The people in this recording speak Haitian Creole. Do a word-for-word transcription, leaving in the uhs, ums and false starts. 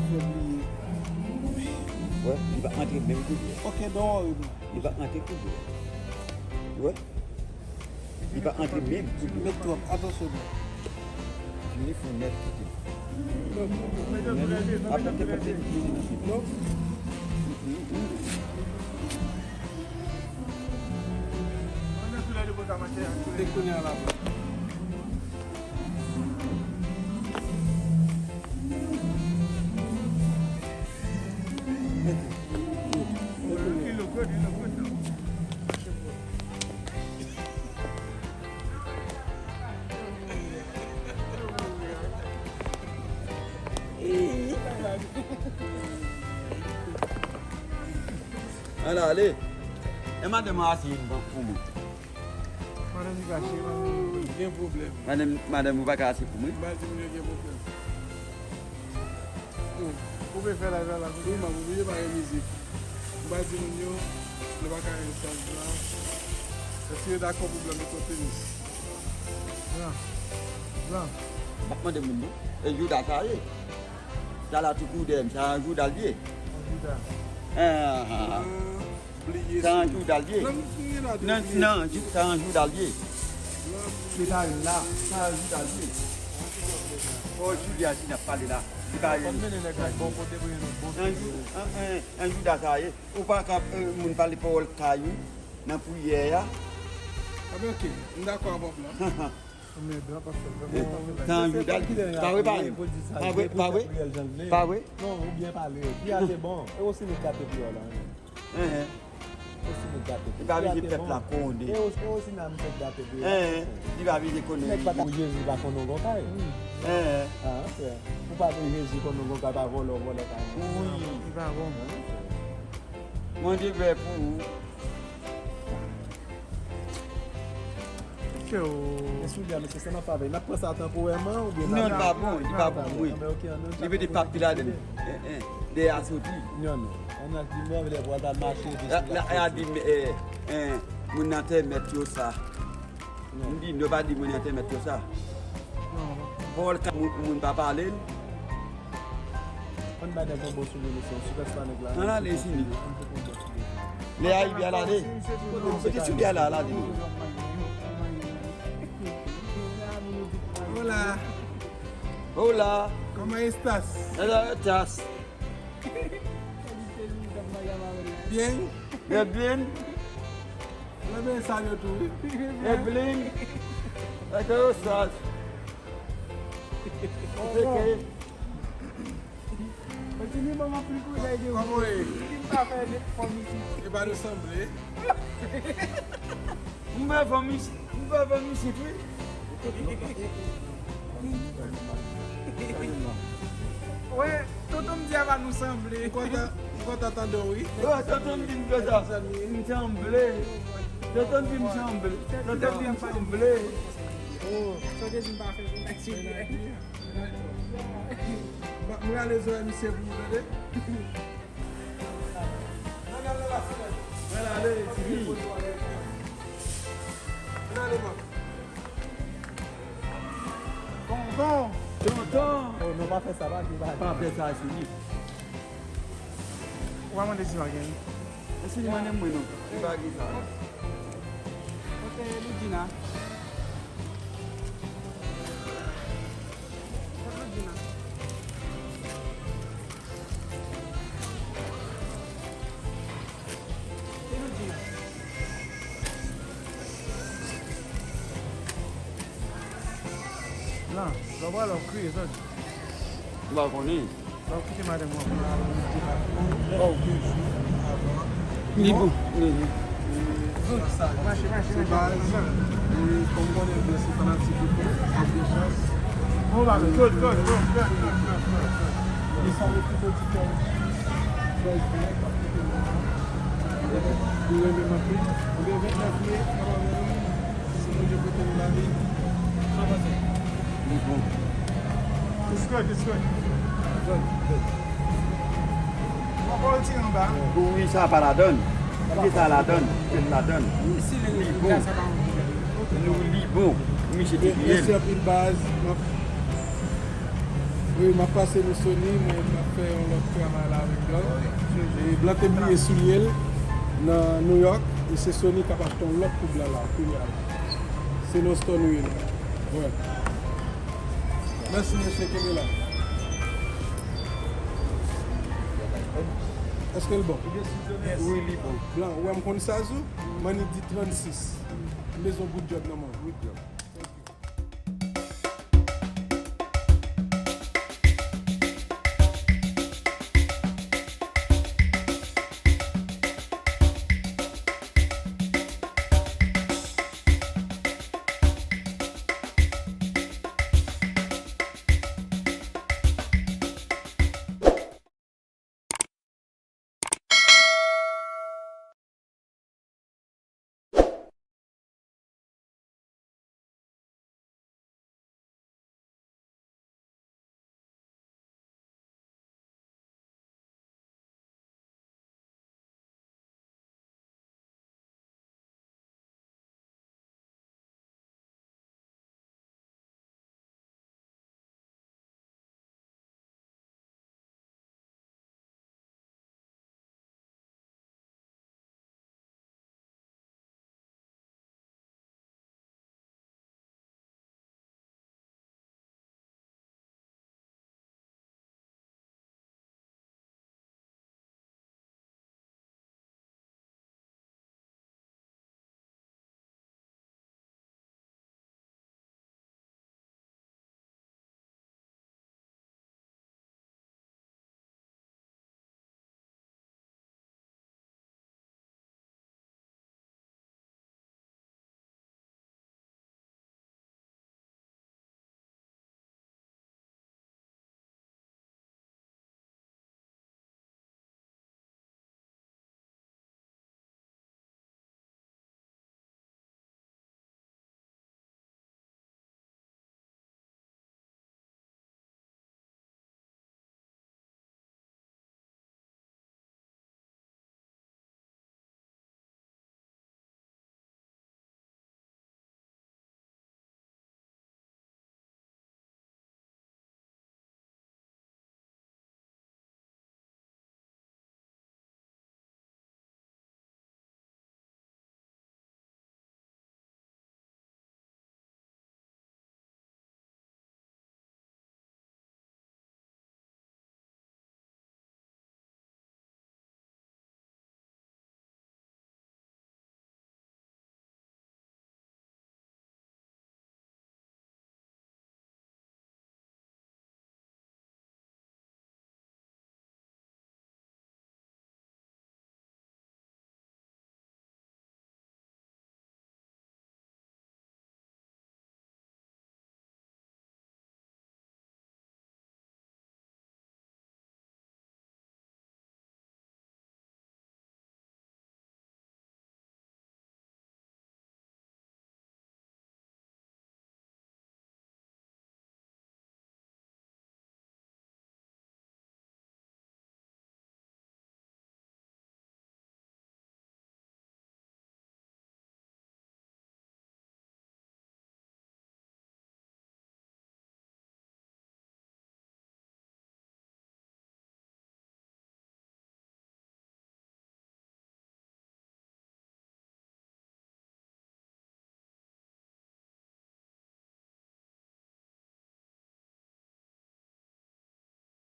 Fè bliye. Wè, li pa antre menm koulye. Ok, don't worry, bro. Li pa antre koulye. Wè. Li pa antre menm koulye. Met twòp, atansyon, bro. Telefòn nèt kote. Apre te kote. Non. Se kounye a la, bro. Ala, ale. E madanm an asiz pou mwen. Madanm li kache, madanm li gen pwoblèm. Madanm, madanm ou pa ka asiz pou mwen? M pa di moun yo gen pwoblèm. Ou, ou pe fè la, la, la. Wi, m ap oblije pa gen mizik. M pa di moun yo, nou pa ka gen sans la. Èske yo dakò pou blan mete tenis? Blan. Blan. M ap mande moun non. E jouda sa ye. Sa la tou kou dèyè m, sa an jouda l ye. An jouda. Ah, ah, ah. Sa an jouda l ye. Nan, nan, jou- sa an jouda l ye. Se pa la, sa an jouda l ye. Oh, Julia, si n ap pale la. Li pa An jou- an, an, an jouda sa ye. Ou pa ka, eh, moun pale pawòl kay ou nan priyè a. Ah ben, ok, m dakò avè w la. Men blan pa fè, blan pa fè. Sa an jouda l ye. Pa vre, pa vre. Pa vre, pa vre. Pa vre. Non, ou byen pale. Priyè a te bon. E osi nou gate priyè la. Enhen. Li pa vle pèp la konnen. E osi, e osi nan pèp la te. Enhen. Li pa vle konnen. Nèg pa ta Jezi pa konn non gon kay. Enhen. Ah, frè. Ou pa vle Jezi konn non gon kay, pa vòlè, vòlè kay. Wi. Li pa bon. Mande vè pou ou. Mesye, mesye, se nan favè. N ap pran sa tanporèman oubyen n ap... Non, li pa bon, li pa bon pou mwen. Li mete papi ladan l. Dèyè a soti. Non, non. Ann al di mwen, lè pou al mache. La, la, a di, eh, eh, moun nan te mèt yo sa. M di, nou pa di moun nan te mèt yo sa. Pawòl ka moun, moun pa pale l. Ann bay nèg yon bon soulye, mesye. Sou pèsonèl la. Ann ale, fini. Lè a rive a la de. Kote soulye a la, la de. Hola. Hola. ¿Cómo estás? Hola, estás. Bien. Bien, bien. Mwen ben salye w tou, wi. Bien, bien. Estás? Kòman w ye? Epa nou sanble? M pa fanmi, m pa fanmi isit, wi. Wè, tonton m di epa nou sanble. M kontan, m kontan tande w, wi. Wè, tonton m di m kontan. M sanble. Tonton m di m sanble. Tonton m di m sanble. Oh. Tonton di m pa fè kontak sou li. Mwen ale zòrèy misye pou ou tande. Mwen ale, Tini. Mwen ale, man. Tonton. Tonton. Oh, non, pa fè sa, pa fè sa. Pa fè sa, Tini. Ou pa mande si m a gen. Èske li mande mwen non? Li pa gen sa. Kote Loudjina? Kote Loudjina? Kote Loudjina? Lan, lò pral wè w kriye, sòti. M pa konnen. Lè w kite madanm ou an pou l al mete bak ou, ba w de jou avan. Li bon. Mache, mache, mache. E kòm w konnen byen se fanatik ou tou, w ap gen chans. Bon bagay, good, good, good. Li sanble pi piti kè w. Bèl byen, w ap kite nou an. Epi, nou renmen m anpil. Ebyen, vennèf me, n ap avè nou. Si Bondye pote nou lavi, sa pase. Li bon. It's good, it's good. Good, good. Ou ankò retire anba. Wi, sa pa ladann. Kite sa ladann. Kite l ladann. Li bon. Nou li bon. Misye te byen. Mèsi anpil baz. M ap Wi, m ap pase nou Sony, mwen m ap fè yon lòt travay la avèk Blan. E Blan te bliye soulye l nan New York, e se Sony k ap achte yon lòt pou Blan la, kounye a. Se nan store nou ye la. Wè. Mèsi, mesye, kenbe la. Èske l bon? Wi, li bon. Blan, ou wè m konn size ou? Mwen di trannsis. M bezwen bout djòb nan men w.